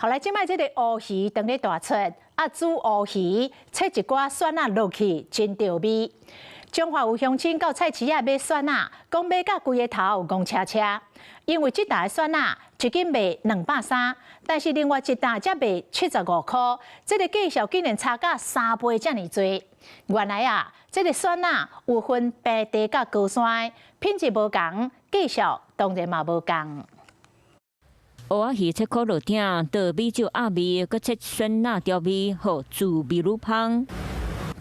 好來，這擺這個烏魚當咧大出，啊煮烏魚切一寡蒜仔落去，真著味。彰化有鄉親到菜市仔買蒜仔，講買甲規个頭戇車車，因為這擔蒜仔一斤賣230，但是另外一擔才賣75箍，這个價數竟然差甲3倍遮爾濟。原來啊，這个蒜仔有分平地佮高山，品質無仝，價數當然嘛無仝。烏仔魚切塊落鼎，倒米酒鴨味，閣切蒜仔調味，予滋味愈芳。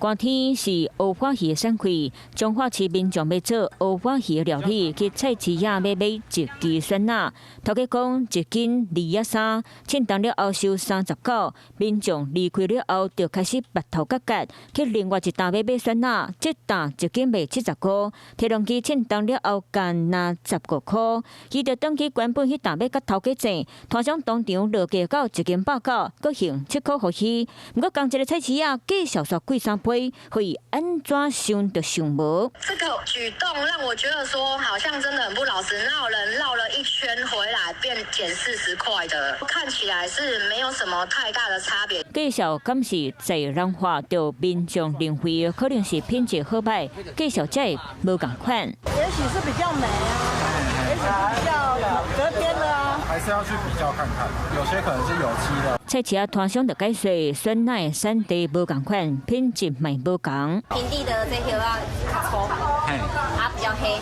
寒天是烏花魚的產季，彰化市民眾欲做烏花魚料理，去菜市仔欲買一支蒜仔。頭家講一斤23，稱重了後收39。民眾離開了後，就開始白頭角角，去另外一擔欲買蒜仔，這擔一斤賣70箍，提籠機稱重了後干焦15箍。伊就轉去原本彼擔欲共頭家爭，攤商當場落價到一斤190，閣還7箍予伊。毋過仝一个菜市仔價數煞貴3倍。會按怎想就想無。這個舉動讓我覺得說，好像真的很不老實。哪有人繞了一圈回來變減40塊的？看起來是沒有什麼太大的差別。價數敢是在人話，著民眾認為可能是品質好䆀，價數才會無仝款。也許是比較美啊，也許是比較隔天的啊。還是要去比較看看，有些可能是有機的。菜市仔攤商就解釋，蒜仔產地無仝款，品質嘛無仝。平地的這條啊較粗，啊比較黑，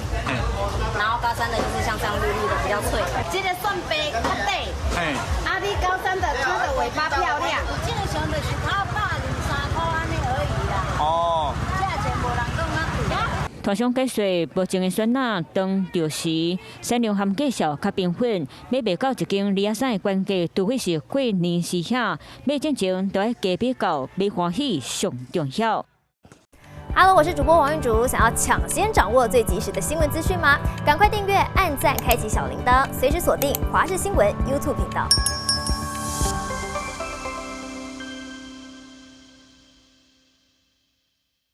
然後高山的就是像這樣綠綠的，比較脆。這个蒜白較短，啊你高山的它的尾巴漂亮。正常就是123箍按呢而已啦。哦。價錢無人講較貴。攤商解釋，目前的蒜仔當著時產量和價數較平穩，欲賣到一斤23的原價，除非是過年時遐買進前都愛加比較，買歡喜上重要。 Hello，我是主播王玉竹，想要搶先掌握最及時的新聞資訊嗎？趕快訂閱、按讚、開啟小鈴鐺，隨時鎖定華視新聞 YouTube 頻道。